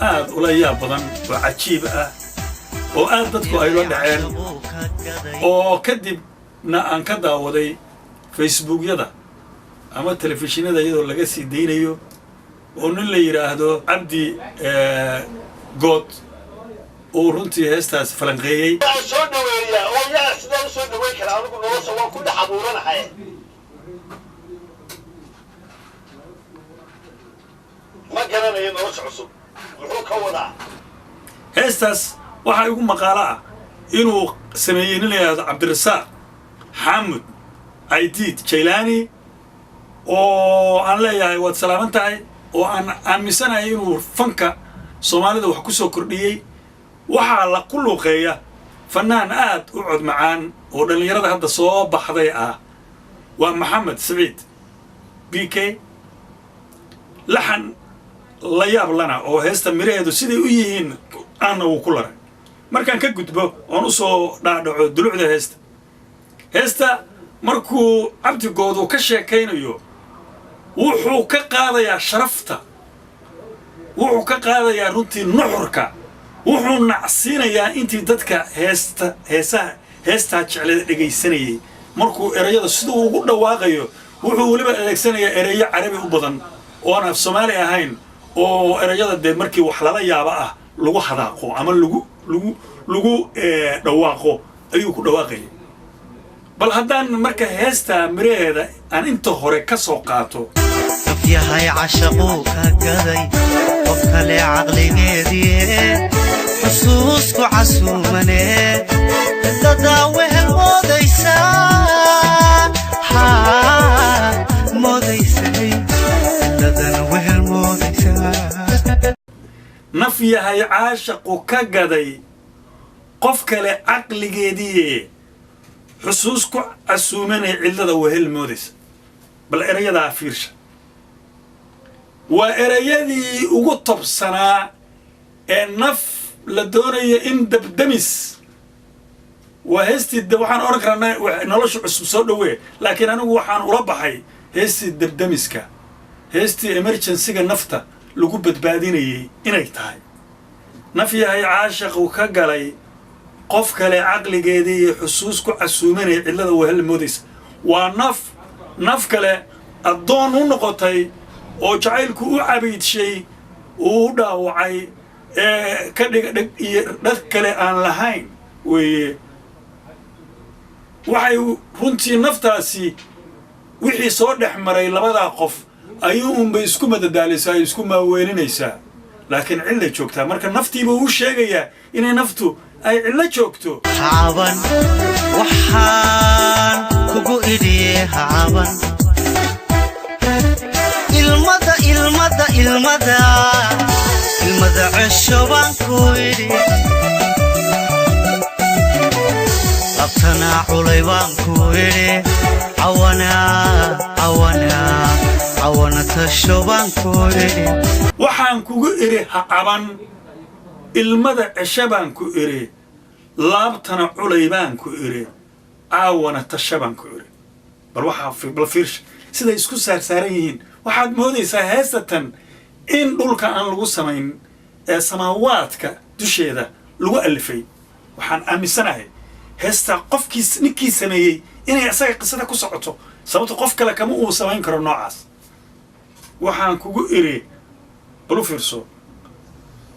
Aad ula yaab badan oo cajiib ah oo aad dadku ay ula dhaceen, oo kadibna aan ka daawaday Facebookyada ama telefishinada iyadoo laga sii daynayo, oo nin la yidhaahdo Cabdi Good uu runtii heestaas falanqeeyey. Waan soo dhaweeyaa oo yaa sidaan usoo dhaweyn karaa? Anigu nolosha waan ku dhex abuuranahay. Ma garanayo nolosha cusub muxuu ka wadaa. Heestaas waxaa igu maqaalo ah inuu sameeyey nin la yidhahdo Cabdirasaaq Xaamud Caydiid Jaylaani, oo aan leeyahay waad salaaman tahay, oo aan aaminsanahay inuu fanka Soomaalida wax ku soo kordhiyey. Waxaa la ku luuqeeya fanaan aad u cod macaan oo dhallinyarada hadda soo baxday ah, waa Maxamed Siciid BK. Laxan la yaab lana oo heesta miraheedu siday u yihiin aanna wuu ku laray. Markaan ka gudbo oon usoo dhaadhaco dulucda heesta, heesta markuu Cabdigood uu ka sheekaynayo, wuxuu ka qaadayaa sharafta, wuxuu ka qaadayaa runtii nuxurka, wuxuu nacsiinayaa intii dadka heesta heesaha heestaa jeclada dhegaysanayay. Markuu erayada siduu ugu dhawaaqayo, wuxuu weliba adeegsanayaa ereyo Carabi u badan oo aan af Soomaali ahayn, oo erayada dee markii wax lala yaabo ah lagu hadaaqo ama lagu dhawaaqo ayuu ku dhawaaqayay. Bal haddaan marka heesta miraheeda aan inta hore ka soo qaato. Naf yahay cashaquu ka gaday qof kale caqligeedii, xusuusku casuumane, dadaa wehel moodaysaa, moodaysay dadan wehel moodaysaa. Naf yahay caashaqu ka gaday qof kale caqligeediiye, xusuus ku casuumanay, cidlada wehel moodaysa. Bal erayadaa fiirsha, waa erayadii ugu tobsanaa ee naf la doonayo in dabdamis. Waa heestii de waxaan odhan karaa nolosha cusub soo dhowee, laakiin anigu waxaan ula baxay heestii dabdamiska, heestii emergencyga nafta lagu badbaadinayay inay tahay. Naf yahay caashaqu ka galay qof kale caqligeedii iyo xusuus ku casuumanaya, cidlada wehel moodaysa. Waa naf naf kale addoon u noqotay oo jacaylku u cabiidshay, uu u dhaawacay, ee ka dhiga dheg iyo dhag kale aan lahayn weeye. Waxay runtii naftaasi wixii soo dhex maray labadaa qof ayuu unbay isku madadaalaysaa, ay isku maaweyninaysaa, laakiin cillay joogtaa. Marka naftiibuu u sheegayaa inay naftu ay cillo joogto. Hacaban, waxaan kugu idhiye hacaban, ilmada, ilmada, ilmada, ilmada cesho baan ku idhi, labtanaa culay baan ku idhi, cawanaa, cawanaa, cawana tasho baan ku idhi. Waxaan kugu idhi ha caban, ilmada cesho baan ku idhi, laabtana culay baan ku idhi, caawana tasha baan ku idhi. Bal waxaa bal fiirsha siday isku saarsaaran yihiin. Waxaad moodaysaa heestatan in dhulka aan lagu samayn ee samaawaadka dusheeda lagu alifay. Waxaan aaminsanahay heesta qofkii ninkii sameeyey inay isaga qisada ku socoto, sababto qof kale kama uu samayn karo noocaas. Waxaan kugu idhi, bal u fiirso,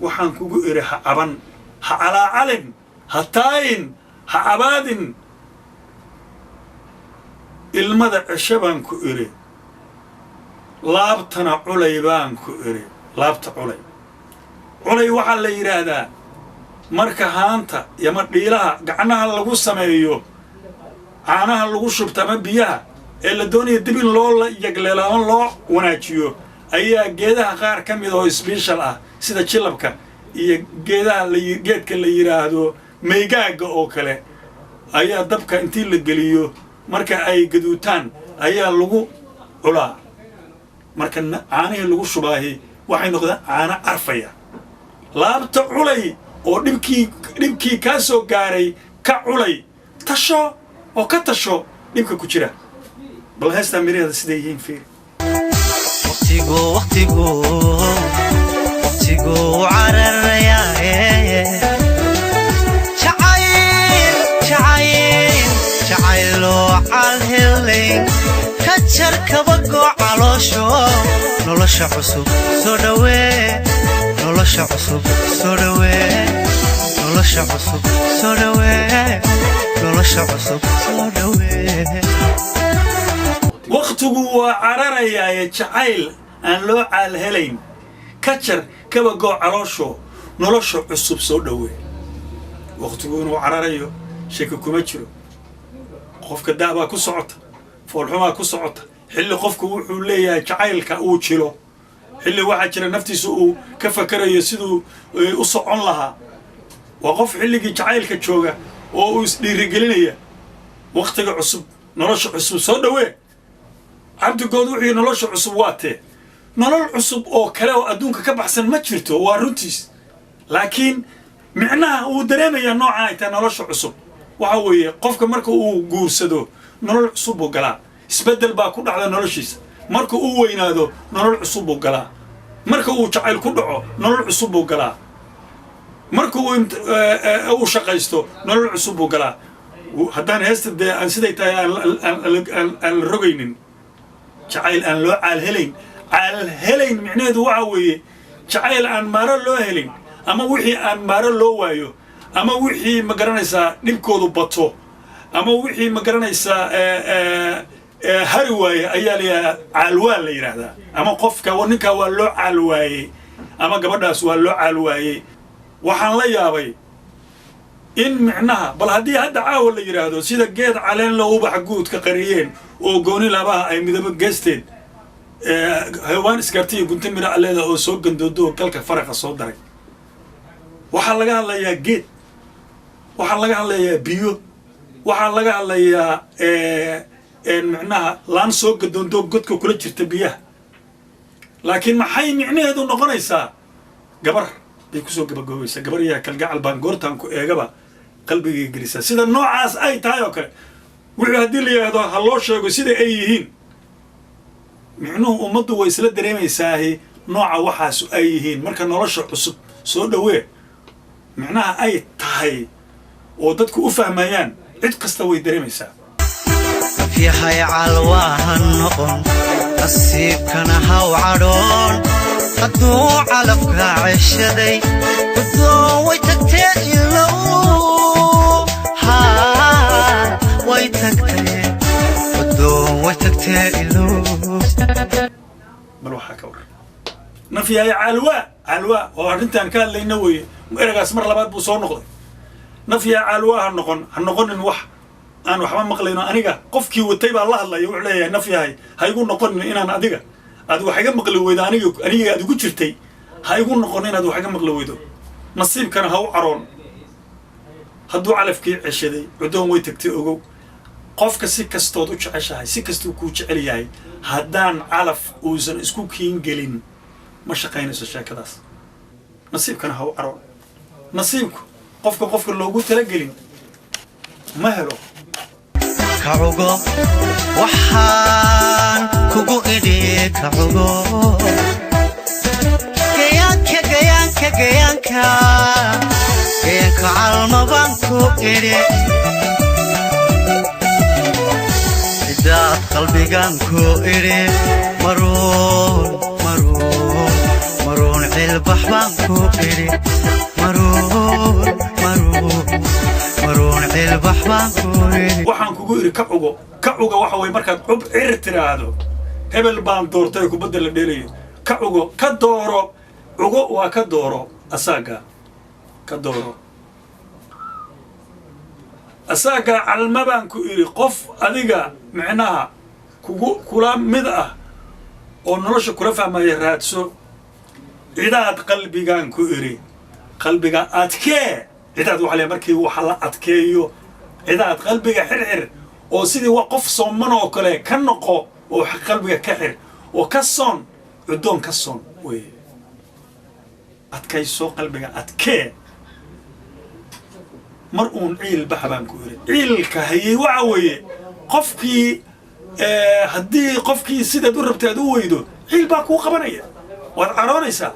waxaan kugu idhi ha caban, ha calaacalin, ha taayin, ha cabaadin, ilmada cesho baan ku idhi, laabtana culay baan ku idhi. Laabta culay, culay waxaa la yidhaahdaa marka haanta ama dhiilaha gacnaha lagu sameeyo, caanaha lagu shubto ama biyaha ee la doonaya dib in loo yagleelo ama loo wanaajiyo, ayaa geedaha qaar ka mid oo special ah, sida jilabka iyo geedaha la geedka la yidhaahdo maygaaga oo kale, ayaa dabka intii la geliyo, marka ay gaduutaan ayaa lagu culaa. Marka caanihii lagu shubaahi waxay noqdeen caano carfaya. Laabta culay oo dhibkii kaa soo gaaray ka culay, tasho oo ka tasho dhibka ku jira. Bal heestaa miraheeda siday yihiin fiir. Waqtigu, waqtigu, waqtigu. Waqtiguu cararayaaye. Jacayl, jacayl, jacayloo calhelayn ka jar kabagoo caloosho. Nolosha cusub soo dhawee, nolosha cusub soo dhawee, nolosha cusub soo dhawee, nolosha cusub soo dhawee. Wakhtigu waa cararayaaye, jacayl aan loo caalhelayn ka jar kabagoo caloosho, nolosha cusub soo dhowee. Wakhtigu inuu cararayo shaki kuma jiro. Qofka da'baa ku socota, foolxumaa ku socota. Xilli qofku wuxuu leeyahay jacaylka uu jilo, xilli waxaa jira naftiisa uu ka fakerayo siduu u socon lahaa. Waa qof xilligii jacaylka jooga oo uu isdhiirigelinaya. Wakhtiga cusub, nolosha cusub soo dhowee. Cabdigood wuxuu yidhi nolosha cusub waa tee? Nolol cusub oo kale oo adduunka ka baxsan ma jirto, waa runtiis, laakiin micnaha uu dareemayaa nooca ay tahay nolosha cusub waxa weeye qofka marka uu guursado nolol cusub buu galaa, isbeddel baa ku dhacda noloshiisa. Marka uu weynaado nolol cusub buu galaa. Marka uu jacayl ku dhaco nolol cusub buu galaa. Marka uu uu shaqaysto nolol cusub buu galaa. Haddaan heesta dee aan siday tahay aan la rogaynin, jacayl aan loo caalhelayn, caalhelayn micnaheedu waxa weeye jacayl aan maaro loo helin, ama wixii aan maaro loo waayo, ama wixii, ma garanaysaa, dhibkoodu bato, ama wixii, ma garanaysaa, hari waaye ayaa la yidhahdaa caalwaa la yidhaahdaa. Ama qofka ninkaa waa loo caal waayey ama gabadhaas waa loo caal waayey. Waxaan la yaabay in micnaha bal haddii hadda caawa la yidhaahdo sida geed caleen loo ubaxa guudka qariyeen oo gooni labaha ay midabo geesteen, hawaan isgaartay iyo gunta miro alleeda oo soo gandoodo oo galka faraqa soo daray. Waxaa laga hadlayaa geed, waxaa laga hadlayaa biyo, waxaa laga hadlayaa micnaha laan soo gadoondo godka kula jirta biyaha. Laakiin maxay micnaheedu noqonaysaa? Gabar bay kusoo gabagoobaysaa. Gabar yaa kalgacal baan goortaan ku eegaba qalbigay gelisaa. Sida noocaas ay tahay oo kale wuxuu haddii la yidhaahdo ha loo sheego sida ay yihiin micnuhu, ummaddu way isla dareemaysaahi nooca waxaasu ay yihiin. Marka nolosha cusub soo dhowee micnaha ay tahay oo dadku u fahmayaan, cid kasta way dareemaysaa. Yahay calwaa ha noqon, nasiibkana haw cadhoon. Hadduu calafkaa ceshaday, guddoon way tagtee ilow. Haa, way tagtee, guddoon way tagtee ilow. Bal waxaa ka waran naf yahay caalwaa. Caalwaa oo arrintaan ka hadlayna weeye. Eragaas mar labaad buu soo noqday. Naf yahay caalwaa ha noqon, ha noqonin wax aan waxba maqlayno. Aniga qofkii watay baa la hadlaya. Wuxuu leeyahay naf yahay ha igu noqonin inaan adiga aad wax iga maqli weydo. Aniga aad igu jirtay ha igu noqon inaad wax iga maqli weydo. Nasiibkana ha u caroon hadduu calafkii ceshaday, cudoon way tagtay ogow. Qofka si kastood u jeceshahay, si kastuu kuu jecel yahay, haddaan calaf uusan isku kiin gelin ma shaqaynayso sheekadaas. Nasiibkana ha u caroon. Nasiibku qofka loogu talagelin ma helo. Kacugo waxaan kugu idhi, kacugo gayaanka, gayaanka, gayaanka, gayaanka calma baan ku idhi. Cidaad qalbigaan ku idhi, maruun, maruun, maruun cilbax baan ku idhi, maruun, maruun, maruun cilbax baan ku idhi. Waxaan kugu idhi ka cugo. Ka cuga waxa weye markaad cub cir tiraahdo, hebel baan doortay kubadda la dheelayo. Ka cugo, ka dooro. Cugo waa ka dooro, asaaga ka dooro. Asaaga calma baan ku idhi. Qof adiga micnaha kugu kula mid ah oo nolosha kula fahmaya raadso. Cidaad qalbigaan ku idhi, qalbiga adkee. Cidaad waxa la markii waxa la adkeeyo. Cidaad qalbiga xirxir oo sidii wa qof sooman oo kale ka noqo oo qalbiga ka xir oo ka soon, cudoon ka soon wey. Adkayso, qalbiga adkee. Mar uun ciil baxa baan ku iri. Ciilka hayay waxa weeye qofkii haddii qofkii sidaad u rabtay aad u weydo, ciil baa kuu qabanaya, waad caroonaysaa.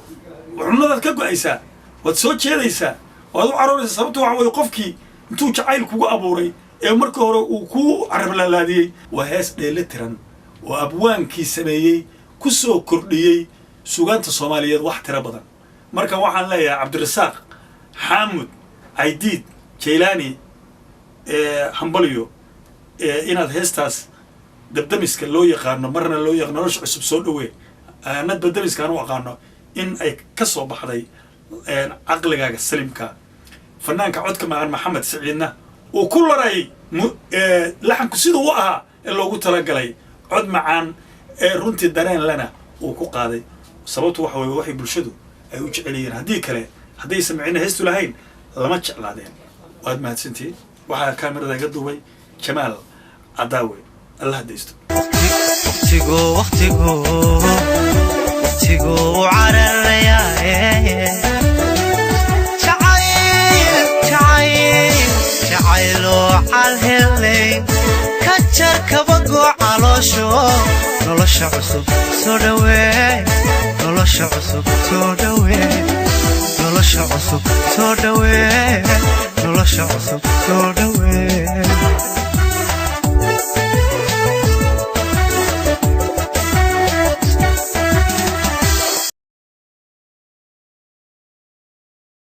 Cunadaad ka go'aysaa, waad soo jeedaysaa, waad u carooraysaa. Sababta waxa weye, qofkii intuu jacayl kugu abuuray ee markii hore uu kuu carablaalaadiyey. Waa hees dheeli tiran oo abwaankii sameeyey ku soo kordhiyey sugaanta Soomaaliyeed wax tiro badan. Marka waxaan leeyahay Cabdirasaaq Xaamud Caydiid Jaylaani, hambalyo inaad heestaas Dabdamiska loo yaqaano, marna loo yaqaano Nolosha Cusub Soo Dhawee, ana Dabdamiska aan u aqaano, in ay ka soo baxday caqligaaga salimka. Fanaanka codka macaan Maxamed Siciidna uu ku laray laxanku siduu u ahaa ee loogu talagalay, cod macaan ee runtii dareen lena uu ku qaaday. Sababtu waxa weye, waxay bulshadu ay u jecel yihiin. Haddii kale, haddaysan micno heestu lahayn, lama jeclaadeen. Waad mahadsantihiin. Waxaa kaamirada iga duubay Jamaal Cadaawe. Allah daysto. Waqtigu, waqtigu, waqtigu u cararayaaye. Jacayl, jacayl, jacayloo calhelay ka jar kabagoo caloosho. Nolosha cusub soo dhawee, nolosha cusub soo dhawee, nolosha cusub soo dhawee, nolosha cusub soo dhawee.